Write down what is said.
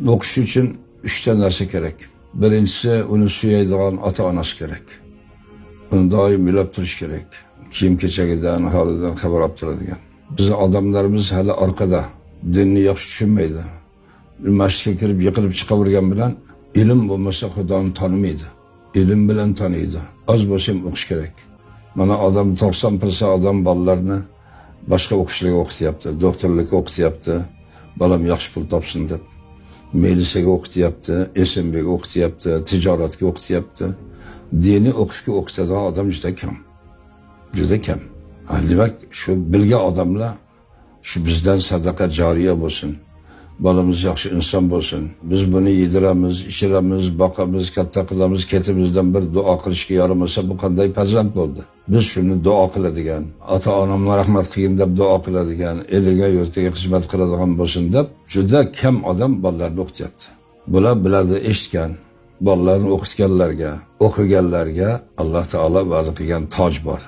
O'qish uchun uchta narsa kerak. Birinchisi, uni suyaydigan ota onasi kerak. Uni doim ulab turish kerak. Kiyim kechagidan, holidan xabar olib turadigan. Bizni odamlarimiz hali orqada, dinni yaxshi tushunmaydi. Masjidga kirib yiqilib chiqavergan bilan ilm bo'lmasa Xudoni tanimaydi. Ilm bilan taniydi. Oz bo'lsa ham o'qish kerak. Mana odam 90% odam bolalarni boshqa o'qishlarga o'qityapti, doktorlikka o'qityapti, bolam yaxshi pul topsin deb. Militsiyaga o'qityapti, SMBga o'qityapti, tijoratga o'qityapti. Diniy o'qishga o'qitadigan odam juda kam. Juda kam. Demak, shu bilgan odamlar shu bizdan sadaqa joriya bo'lsin. Bolamiz yaxshi inson bo'lsin. Biz buni yediramiz, ichiramiz, boqamiz, katta qilamiz, ketimizdan bir duo qilishga yaramasa, bu qanday farzand bo'ldi? Biz shuni duo qiladigan, ota-onamga rahmat qilgin deb duo qiladigan, eliga, yurtiga xizmat qiladigan bo'lsin deb juda kam odam bolalarni o'qityapti. Bular biladi, eshitgan, bolalarni o'qitganlarga, o'qiganlarga Alloh taolo va'da qilgan toj bor.